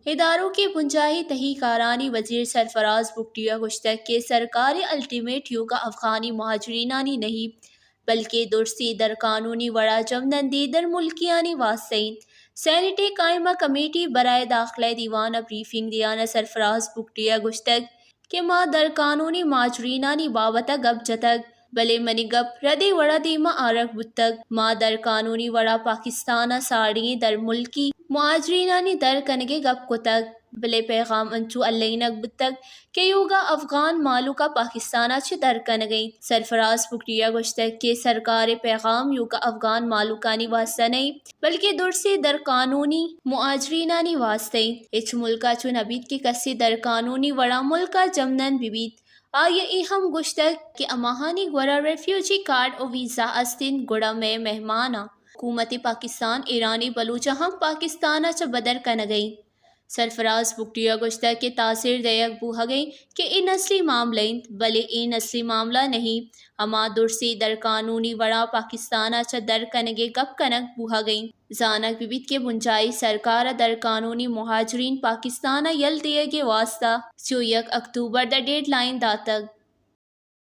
اداروں کے بنجاہی تہی کارانی وزیر سرفراز بگٹی ء گوشتگ کہ سرکار ء الٹیمیٹ یوگا افغانی مہاجرینانی نہیں، بلکہ درسی در قانونی وڑا جمنندی در ملکیانی واسطہ انت۔ سینیٹ ء قائمہ کمیٹی برائے داخلہ دیوان ء بریفنگ دیان ء سرفراز بگٹی ء گوشتگ کہ ما در قانونی مہاجرینانی بابت ء گپ جتگ، بلے منی گپ ردیں وڑا دیما آرگ بوتگ۔ ما در قانونی وڑا پاکستان ء ساڑی در ملکی مہاجرینانی در کنگ ء گپ کتگ، بلے پیغام انچو الینگ بوتگ کہ یوگا افغان مالوکا پاکستان ء چہ در کنگ ء انت۔ سرفراز بگٹی ء گوشتگ کہ سرکار ء پیغام یوگا افغان مالوکانی واستہ نہ انت، بلکہ درسے در قانونی مہاجرینانی واستہ انت۔ ہچ ملکا چو نہ بیت کہ کسے در قانونی وڑا ملکا جمنند بہ بیت۔ آئی ء اے ہم گوشتگ کہ ہماہانی گورا ریفیوجی کارڈ و ویزا است انت، گڑا مئے مہماناں حکومت پاکستان ایرانی بلوچاں ہم پاکستان ء چہ بدر کنگ ء انت۔ سرفراز بگٹی ء گوشتگ کہ تاثیر دئیگ بوہگ ء انت کہ اے نسلی معاملہ انت، بلے اے نسلی معاملہ نہیں۔ ہما درسی در قانونی وڑا پاکستان ء چہ در کنگ ء گپ کنگ بوہگ ء انت۔ زانگ بہ بیت کہ بنجاہی سرکار ء در قانونی مہاجرین پاکستان ء یل دیگ ء واستہ سی و یک اکتوبر دا ڈیڈ لائن داتگ۔